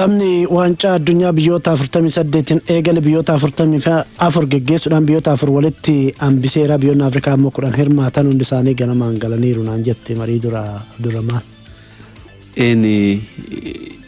Taphni waancaa addunyaa biyyoota 48n eegale biyyoota 44 geggeessuudhaan biyyoota 4 walitti hambiseera. Biyyoonni Afrikaa immoo 10 hirmaatan, hundi isaanii ganamaan galaniiru naan jette marii dura duramaan. Een,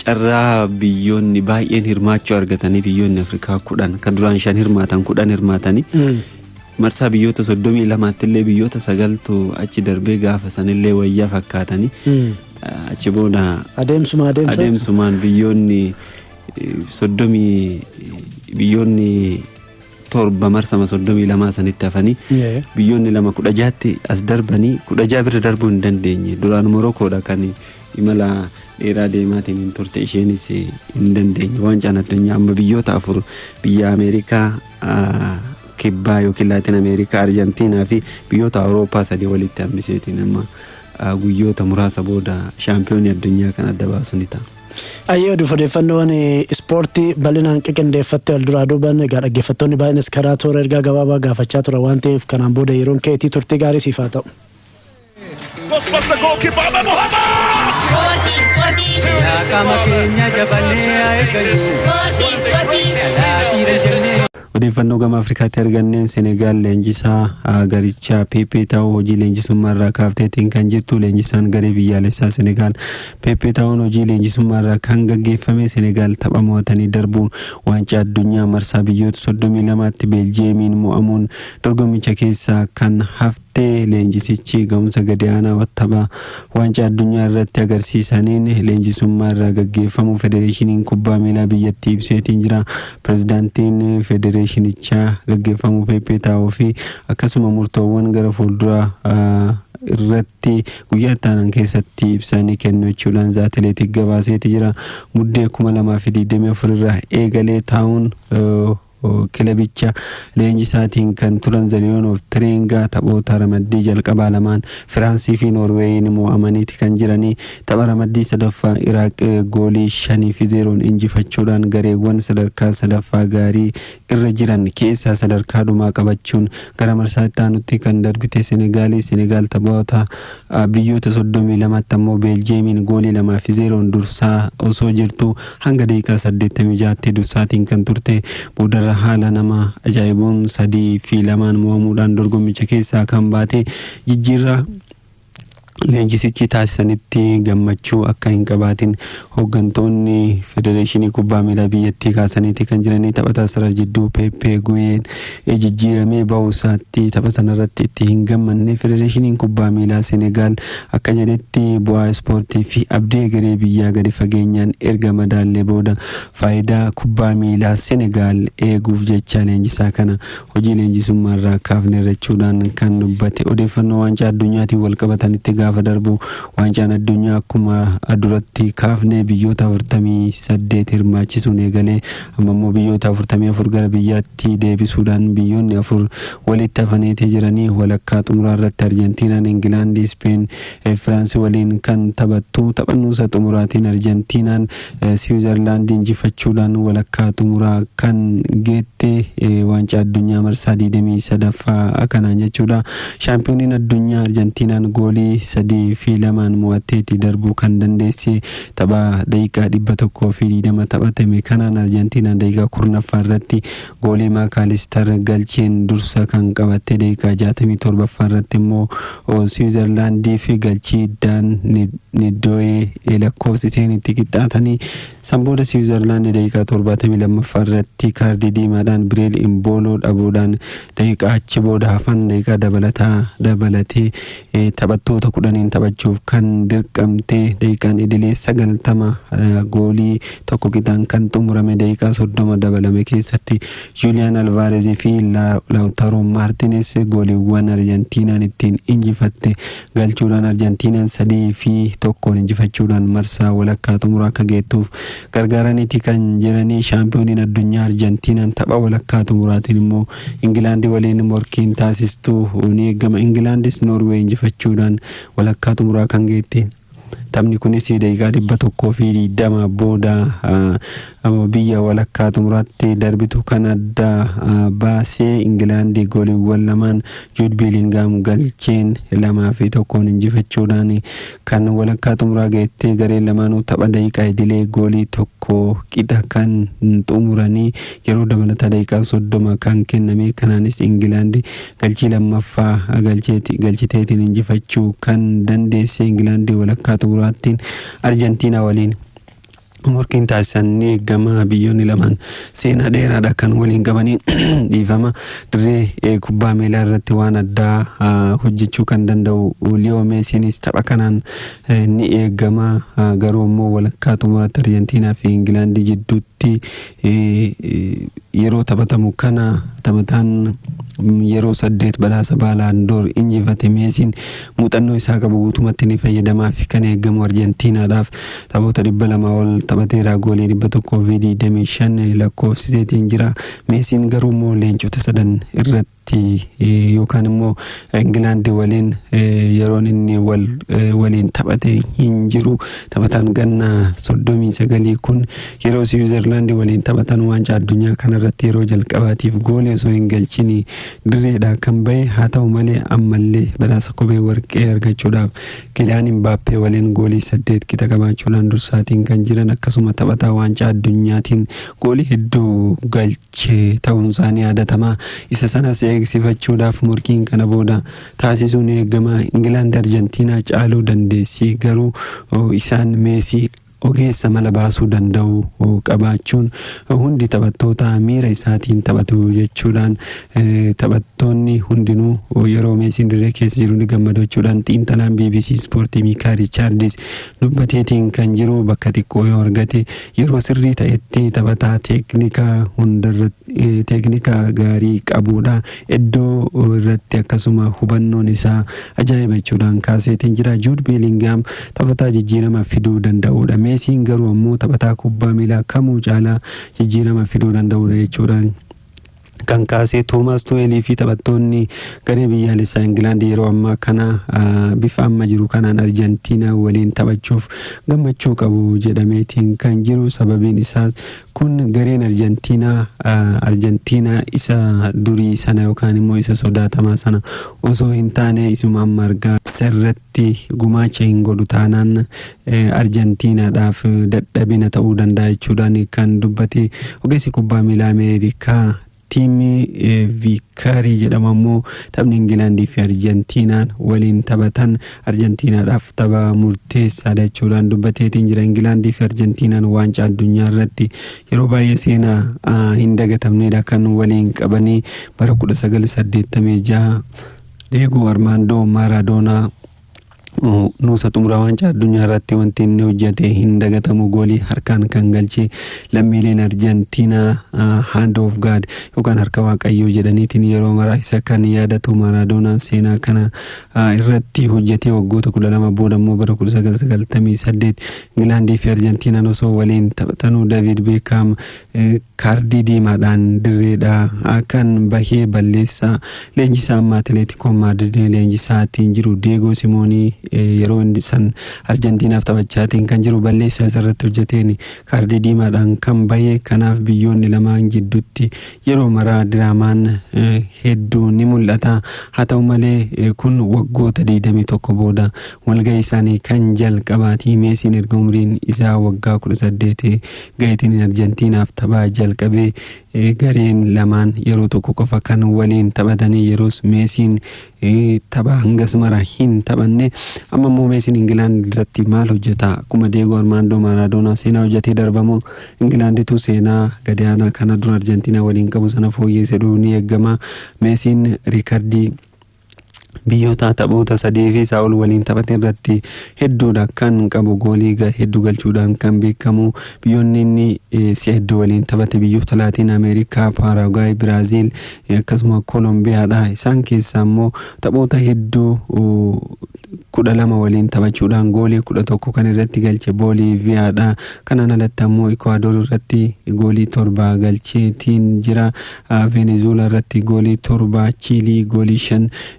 carraa biyyoonni baay'een hirmaachuu argatanii, biyyoonni Afrikaa 10 kan duraan shan hirmaatan 10 hirmaatanii, marsaa biyyoota 32tti illee biyyoota sagaltu achi darbee, gaafa sanillee wayyaa fakkaatanii achi booda Adeemsuma adeemsa. Adeemsumaan biyyoonni 30, biyyoonni torba marsama 32 sanitti hafanii, biyyoonni lama 16tti as darbanii, 16 bira darbuu hin dandeenye. Duraan Morokoodha kan imala dheeraa deemaatiin hin turte, isheenis hin dandeenye. Waancaan addunyaa amma biyyoota afur, biyya Ameerikaa Kibbaa yookiin Laatin Ameerikaa, Arjentiinaa fi biyyoota Awurooppaa sadii walitti hambiseetiin, amma guyyoota muraasa booda shaampiyoonii addunyaa kan adda baasu ni ta'a. Ayyee, oduuf odeeffannoon ispoortii bal'inaan qiqindeeffatte wal duraa duuban. Egaa dhaggeeffattoonni baay'eenis karaa toora ergaa gabaabaa gaafachaa tura waan ta'eef, kanaan booda yeroon keetii, turtii gaarii siif haa ta'u. Goes past the goalkeeper, Ahmed Muhammad! Ispoortii, ispoortii. Yaa qaama keenya jabannee haa eeggannu. Ispoortii, ispoortii. Dhalaa dhiira jennee. Odeeffannoo gama Afrikaatti arganneen, Senegaal leenjisaa garichaa Peepee ta'uu hojii leenjisummaa irraa kaafteetiin kan jirtu. Leenjisaan garee biyyaalessaa Senegaal Peepee ta'uun hojii leenjisummaa irraa kan gaggeeffame, Senegaal tapha mo'atanii darbuun waancaa addunyaa marsaa biyyoota 32tti Beeljiyeemiin mo'amuun dorgommicha keessaa kan haftee. Leenjisichi ga'umsa gadi aanaa tapha waancaa addunyaa irratti agarsiisaniin leenjisummaa irraa gaggeeffamu federeeshiniin kubbaa miilaa biyyattii ibseetiin jira. Pirezidaantiin federeeshinichaa gaggeeffamu Peepee taa'uu fi akkasuma murtoowwan gara fuulduraa irratti guyyaa itti aanan keessatti ibsanii kennu jechuudhaan Atileetik gabaaseeti jira. Muddee 2024 irraa eegalee taa'uun kilabicha leenjisaatiin kan turan Zaliyoon of Tireengaa taphoota ramaddii jalqabaa lamaan Firaansii fi Noorweeyin mo'amaniiti kan jiranii. Tapha ramaddii sadaffaa Iraaq goolii 5-0n injifachuudhaan gareewwan sadarkaa sadaffaa gaarii irra jiran keessaa sadarkaa dhumaa qabachuun gara marsaa itti aanutti kan darbite Senegaalii. Senegaal taphoota biyyoota 32tti ammoo Beeljeemiin goolii 2-0n dursaa osoo jirtu, hanga daqiiqaa 86tti dursaatiin kan turte, boodarra haala nama ajaa'ibuun 3-2n mo'amuudhaan dorgommicha keessaa kan baate. Jijjiirraa leenjisichi taasisanitti gammachuu akka hin qabaatin hooggantoonni federeeshinii kubbaa miilaa biyyattii kaasaniiti kan jiranii. Taphataa sarara jidduu Peepee Guyeen jijjiiramee bahuu isaatti tapha sanarratti itti hin gammanne. Federeeshiniin kubbaa miilaa Senegaal akka jedhetti, bu'aa ispoortii fi abdii egeree biyyaa gadi fageenyaan erga madaallee booda, faayidaa kubbaa miilaa Senegaal eeguuf jecha leenjisaa kana hojii leenjisummaa irraa kaafne jechuudhaan kan dubbate. Odeeffannoo waancaa addunyaatiin wal qabatanitti gaafa darbu, waancaan addunyaa akkuma duratti kaafne biyyoota 48 hirmaachisuun eegalee, amma immoo biyyoota 44 gara biyyaatti deebisuudhaan biyyoonni afur walitti hafaniitii jiranii. Walakkaa xumuraa irratti Arjentiinaan Ingilaandii, Speen, Firaansii waliin kan taphattu. Taphannuusa xumuraatiin Arjentiinaan Siwiizerlaandii injifachuudhaan walakkaa xumuraa kan geette, waancaa addunyaa marsaa 23ffaa kanaan jechuudha. Shaampiyooniin addunyaa Arjentiinaan goolii 3-2n mo'atteetti darbuu kan dandeesse. Tapha daqiiqaa 120 taphatame kanaan Arjentiinaan daqiiqaa 10ffaa irratti goolii Maakaalistar galcheen dursa kan qabatte, daqiiqaa 67ffaa irratti immoo Siwiizerlaandii fi galchii Daan Niddooyee lakkoofsiseen itti qixxaatanii, san booda Siwiizerlaandi daqiiqaa 72ffaa irratti kaardii diimaadhaan Bireel Imbooloo dhabuudhaan, daqiiqaa achi booda hafan daqiiqaa dabalataa dabalatee taphattoota 10n taphachuuf kan dirqamte. Daqiiqaan idilee 90 goolii tokko qixaan kan xumurame, daqiiqaa 30 dabalame keessatti Juuliyaan Alvaarezii fi Lautaro Maartiines gooliiwwan Arjentiinaan ittiin injifatte galchuudhaan, Arjentiinaan 3-1n injifachuudhaan marsaa walakkaa xumuraa akka geettuuf gargaaraniiti kan jiranii. Shaampiyooniin addunyaa Arjentiinaan tapha walakkaa xumuraatiin immoo Ingilaandi waliin morkiin taasistuu ni eegama. Ingilaandis Noorweey injifachuudhaan walakkaa xumuraa kan geette. Taphni kunis daqiiqaa 120 booda biyya walakkaa xumuraatti darbitu kan adda baasee. Ingilaandii gooliiwwan lamaan Juud Biilingaam galcheen 2-1n injifachuudhaan kan walakkaa xumuraa geettee. Gareen lamaanuu tapha daqiiqaa idilee goolii tokko qixa kan xumuranii, yeroo dabalataa daqiiqaa 30 kan kenname kanaanis Ingilaandi galchii lammaffaa galchiteetiin injifachuu kan dandeesse. Ingilaandii walakkaa xumuraattiin Arjentiinaa waliin morkiin taasisan ni eegama. Biyyoonni lamaan seenaa dheeraadha kan waliin qabanii. Dhiifama, dirree kubbaa miilaa irratti waan addaa hojjechuu kan danda'u Liyoo Meesiinis tapha kanaan ni eegama. Garuu immoo walakkaa xumuraatti Arjentiinaa fi Ingilaandii jidduutti yeroo taphatamu kana taphataan yeroo saddeet badhaasa Baalaandoor injifate Meesiin muuxannoo isaa qabu guutumatti ni fayyadamaa fi kan eegamu. Arjentiinaadhaaf taphoota 200 ol taphateera, goolii 125 lakkoofsiseetiin jira. Meesiin garuu immoo leencota sadan irratti yookaan immoo Ingilaandi waliin yeroon inni waliin taphate hin jiru. Taphataan ganna 39 kun yeroo Siwiizerlaandi waliin taphatan waancaa addunyaa kanarratti yeroo jalqabaatiif goolii osoo hin galchin dirreedha kan bahe. Haa ta'u malee, ammallee badhaasa kophee warqee argachuudhaaf Kiliyaan Imbaappee waliin goolii saddeet qixa qabaachuudhaan dursaatiin kan jiran, akkasuma taphataa waancaa addunyaatiin goolii hedduu galchee ta'uun isaanii yaadatamaa. Isa sanas eegsifachuudhaaf morkiin kana booda taasisuun eegama. Ingilaand Arjentiinaa caaluu dandeessi, garuu isaan Meesii ogeessa mala baasuu danda'u qabaachuun hundi taphattoota miira isaatiin taphatu jechuudhaan, taphattoonni hundinuu yeroo Meesiin dirree keessa jiru ni gammadu jechuudhaan xiinxalaan BBC Ispoortii Miikaa Riichaardis dubbateetiin kan jiru. Bakka xiqqoo yoo argate yeroo sirrii ta'etti taphataa teeknikaa hundarratti teeknikaa gaarii qabudha. Iddoo irratti akkasuma hubannoon isaa ajaa'iba jechuudhaan kaaseetiin jira. Juud Biilingaam taphataa jijjiirama fiduu danda'udha. Meesiin garuu ammoo taphataa kubbaa miilaa kamuu caalaa jijjiirama fiduu danda'udha jechuudhaan kan kaasee Toomaas Tuweelii fi taphattoonni garee biyyaalessaa Ingilaand yeroo ammaa kana bifa amma jiru kanaan Arjentiinaa waliin taphachuuf gammachuu qabu jedhameetiin kan jiru. Sababiin isaa kun gareen Arjentiinaa Arjentiinaa isa durii sana yookaan immoo isa sodaatamaa sana osoo hin taane isuma amma argaa irratti gumaacha hin godhu taanaan Arjentiinaadhaaf dadhabina ta'uu danda'a jechuudhaan kan dubbate ogeessi kubbaa miilaa Ameerikaa Tiimii Viikaarii jedhamu ammoo taphni Ingilaandii fi Arjentiinaan waliin taphatan Arjentiinaadhaaf tapha murteessaadha jechuudhaan dubbateetiin jira. Ingilaandii fi Arjentiinaan waancaa addunyaa irratti yeroo baay'ee seenaa hin dagatamnedha kan waliin qabanii. Bara 1986 Deegoo Armaandoo Maaradoonaa nuusa xumuraa waancaa addunyaa irratti wanti inni hojjete hin dagatamu. Goolii harkaan kan galche lammiileen Arjentiinaa "Hand of God" yookaan harka waaqayyoo jedhaniitiin yeroo maraa isa kan yaadatu. Maaradoonaan seenaa kana irratti hojjetee waggoota 12 booda immoo bara 1998 Ingilaandii fi Arjentiinaan osoo waliin taphatanuu David Beekaam kaardii diimaadhaan dirreedha kan bahee. Balleessaa leenjisaa amma Atileetikoo Maadrid leenjisaatiin jiru Deegoo Simoonii, yeroo inni san Arjentiinaaf taphachaatiin kan jiru, balleessaa isarratti hojjeteen kaardii diimaadhaan kan bahe. Kanaaf biyyoonni lamaan jidduutti yeroo maraa diraamaan hedduu ni mul'ata. Haa ta'u malee, kun waggoota 21 booda walgahii isaanii kan jalqabaati. Meesiin erga umriin isaa waggaa 18 gaheetiin Arjentiinaaf taphaa jalqabee gareen lamaan yeroo tokko qofa kan waliin taphatanii, yeroos Meesiin tapha hangas mara hin taphanne. Amma immoo Meesiin Ingilaand irratti maal hojjeta? Akkuma Deegoo Armaandoo Maaraadoonaa seenaa hojjetee darbamoo Ingilaanditu seenaa gadi aanaa kana dura Arjentiinaa waliin qabu sana fooyyessee ni eegama? Meesiin riikardii biyyoota taphoota sadii fi isaa ol waliin taphate irratti hedduudha kan qabu, goolii hedduu galchuudhaan kan beekamu. Biyyoonni inni si'a hedduu waliin taphate biyyoota Laatiin Ameerikaa, Paaraguwaay, Biraaziil akkasuma Koolombiyaadha. Isaan keessaa immoo taphoota hedduu 12 waliin taphachuudhaan goolii 11 kan irratti galche Booliiviyaadha. Kanaan alatti ammoo Ikwaador irratti goolii 7 galcheetiin jira. Venezuelaa irratti goolii 7, Chiilii goolii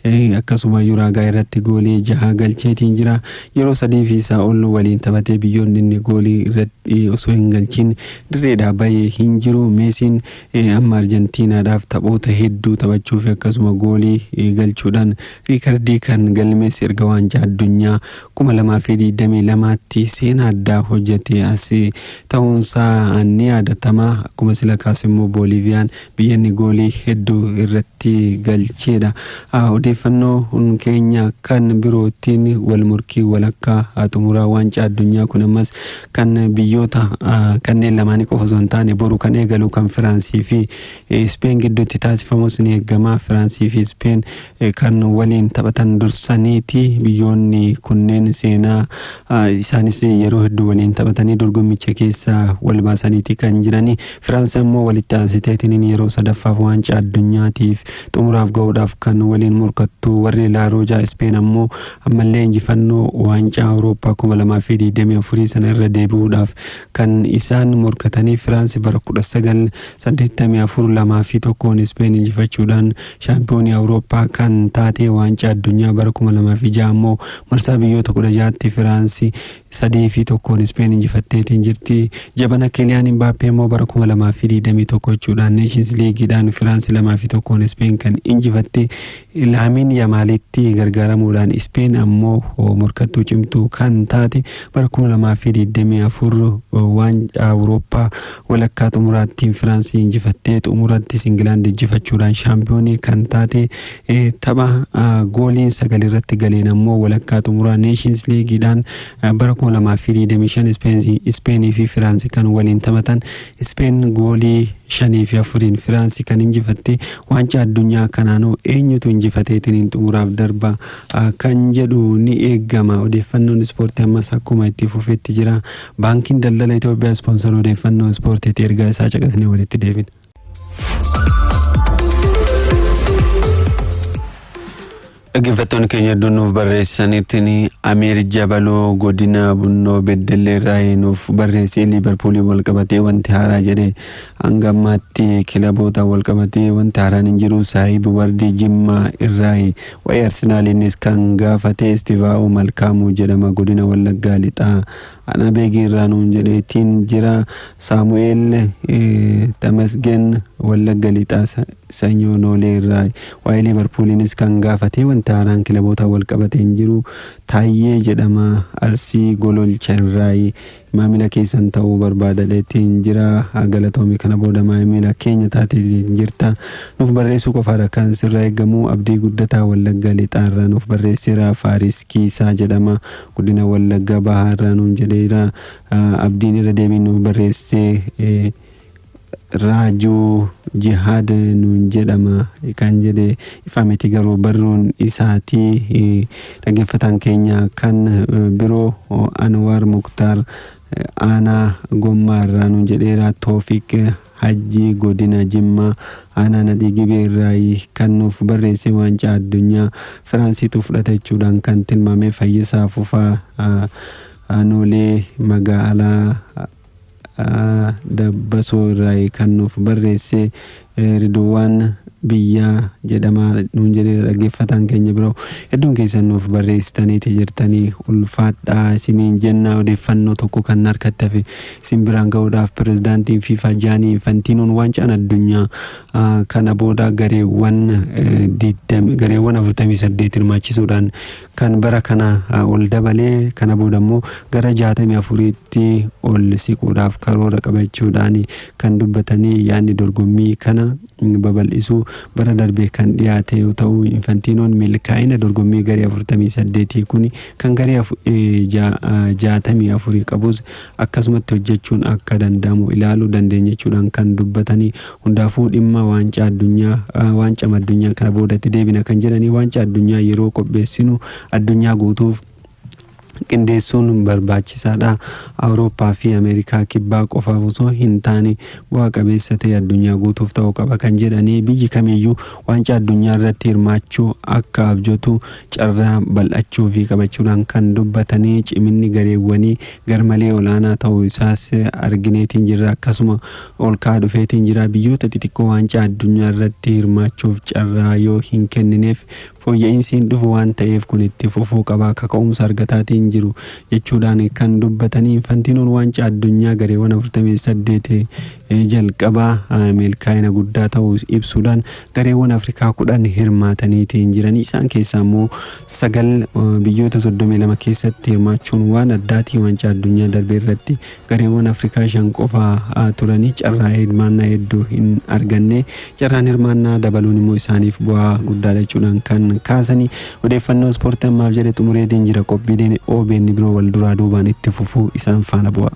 5, akkasuma Yuraagaa irratti goolii 6 galcheetiin jira. Yeroo sadii fi isaa ol waliin taphatee biyyoonni inni goolii irratti osoo hin galchin dirreedhaa bahee hin jiru. Meesiin amma Arjentiinaadhaaf taphoota hedduu taphachuuf akkasuma goolii galchuudhaan riikardii kan galmeesse erga waancaa addunyaa 2022tti seenaa addaa hojjete as ta'uunsaa ni yaadatama. Akkuma sila kaase immoo Booliiviyaan biyya inni goolii hedduu irratti galcheedha. Odeeffannoo keenya kan birootiin wal morkii walakkaa xumuraa waancaa addunyaa kun ammas kan biyyoota kanneen lamaanii qofa osoo hin taane boru kan eegalu kan Firaansii fi Ispeen gidduutti taasifamus ni eegama. Firaansii fi Ispeen kan waliin taphatan dursaniiti. Biyyoonni kunneen seenaa isaanis yeroo hedduu waliin taphatanii dorgommicha keessa wal baasaniiti kan jirani. Firaans ammoo walitti aansiteetiin yeroo sadaffaaf waancaa addunyaatiif xumuraaf gahuudhaaf kan waliin morkattu warri Laaroojaa. Ispeen ammoo ammallee injifannoo waancaa Awurooppaa 2024 sana irra deebi'uudhaaf kan isaan morkatanii. Firaans bara 1984 2-1 Ispeen injifachuudhaan shaampiyoonii Awurooppaa kan taate, waancaa addunyaa bara 2006 ammoo marsaa biyyoota 16tti Firaansi 3-1 Ispeen injifatteetiin jirti. Jabana Kiliyaan Imbaappee immoo bara 2021 jechuudhaan Neeshins Liigiidhaan Firaansi 2-1 Ispeen kan injifatte Laamiin Yamaalitti gargaaramuudhaan. Ispeen ammoo morkattuu cimtuu kan taate bara 2024 waancaa Awurooppaa walakkaa xumuraattiin Firaansii injifattee xumurattis Ingilaand injifachuudhaan shaampiyoonii kan taate, tapha gooliin 9 irratti galeen ammoo walakkaa xumuraa Neeshins Liigiidhaan bara 2025 Ispeenii fi Firaansi kan waliin taphatan Ispeen goolii 5-4 Firaansii kan injifatte. Waancaa addunyaa kanaanoo eenyutu injifateetiin xumuraaf darba kan jedhu ni eegama. Odeeffannoon ispoortii ammas akkuma itti fufetti jira. Baankiin Daldala Itoophiyaa ispoonsar odeeffannoo ispoortiitti. Ergaa isaa caqasnee walitti deebina. Dhaggeeffattoonni keenya hedduun nuuf barreessaniitiin, Amiir Jabaloo godina Bunnoo Beddellee irraa nuuf barreessee, Liibarpuulii wal qabatee wanti haaraa jedhe hanga ammaatti kilaboota wal qabatee wanti haaraan hin jiru. Saayib Wardii Jimmaa irraa waa'ee Arsenaaliinis kan gaafate Istivaa'oo Malkaamuu jedhama, godina Wallaggaa Lixaa Aanaa Beegii irraa nuun jedheetiin jira. Saamu'eel Tamasgen Wallagga Lixaa Sanyoo Noolee irraa waa'ee Liibarpuuliinis kan gaafate wanti haaraan kilaboota wal qabatee hin jiru. Taayyee jedhama, Arsii Gololcha irraa maamila keessan ta'uu barbaadadheetiin jira. Galatoomii, kana booda maamila keenya taatee jirta, nuuf barreessuu qofaadha kan sirraa eegamu. Abdii Guddataa Wallagga Lixaarraa nuuf barreesseera. Faaris Kiisaa jedhama, godina Wallagga Bahaarraa nuun jedheera. Abdiin irra deebiin nuuf barreessee, Raajuu Jihaad nuun jedhama kan jedhe ifa miti garuu barruun isaatii. Dhaggeeffataan keenya kan biroo Anwaar Muktaar aanaa Gommaa irraa nuun jedheera. Toofiq Hajji godina Jimmaa aanaa Nadhii Gibee irraa kan nuuf barreesse waancaa addunyaa Firaansiitu fudhata jechuudhaan kan tilmaame. Fayyisaa Fufaa Noolee magaalaa Dabbasoo irraa kan nuuf barreesse Riduwaan Biyyaa jedhama nuun jedhee. Dhaggeeffataan keenya biroo hedduun keessan nuuf barreessitaniiti jirtanii, ulfaadhaa isiniin jenna. Odeeffannoo tokko kan harkatti hafe isin biraan ga'uudhaaf, pirezidaantiin FIFA Jaanii Infantiinoon waancaan addunyaa kana booda gareewwan 48 hirmaachisuudhaan kan bara kana ol dabalee kana booda immoo gara 64tti ol siquudhaaf karoora qabachuudhaan kan dubbatanii, yaadni dorgommii kana babal'isuu bara darbe kan dhiyaate yoo ta'u, Infantiinoon milkaa'ina dorgommii garee 48 kun kan garee 64 qabus akkasumatti hojjechuun akka danda'amu ilaaluu dandeenya jechuudhaan kan dubbatanii, hundaafuu dhimma waancaa addunyaa, waancaa addunyaa kana boodatti deebina kan jedhanii, waancaa addunyaa yeroo qopheessinu addunyaa guutuuf Qindeessuun barbaachisaadha. Awurooppaa fi Ameerikaa Kibbaa qofaaf osoo hin taane bu'aa qabeessa ta'e addunyaa guutuuf ta'uu qaba kan jedhanii, biyyi kamiyyuu waancaa addunyaa irratti hirmaachuu akka abjootu carraa bal'achuu fi qabachuudhaan kan dubbatanii, ciminni gareewwanii garmalee olaanaa ta'uu isaas argineetiin jirra, akkasuma ol ka'aa dhufeetiin jira. Biyyoota xixiqqoo waancaa addunyaa irratti hirmaachuuf carraa yoo hin kennineef fooyya'insi hin dhufu waan ta'eef kun itti fufuu qaba, kaka'umsa argataatiin jiru jechuudhaan kan dubbatanii. Infantiinoon waancaa addunyaa gareewwan 48 jalqabaa milkaa'ina guddaa ta'uu ibsuudhaan, gareewwan Afrikaa 10 hirmaataniitiin jiranii, isaan keessaa immoo sagal biyyoota 32 keessatti hirmaachuun waan addaatii. Waancaa addunyaa darbe irratti gareewwan Afrikaa shan qofaa turanii carraa hirmaannaa hedduu hin arganne. Carraan hirmaannaa dabaluun immoo isaaniif bu'aa guddaadha jechuudhaan kan kaasanii. Odeeffannoo ispoortii ammaaf jedhe xumureetiin jira. Qophiileen OBN biroo wal duraa duubaan itti fufuu, isaan faana bu'a.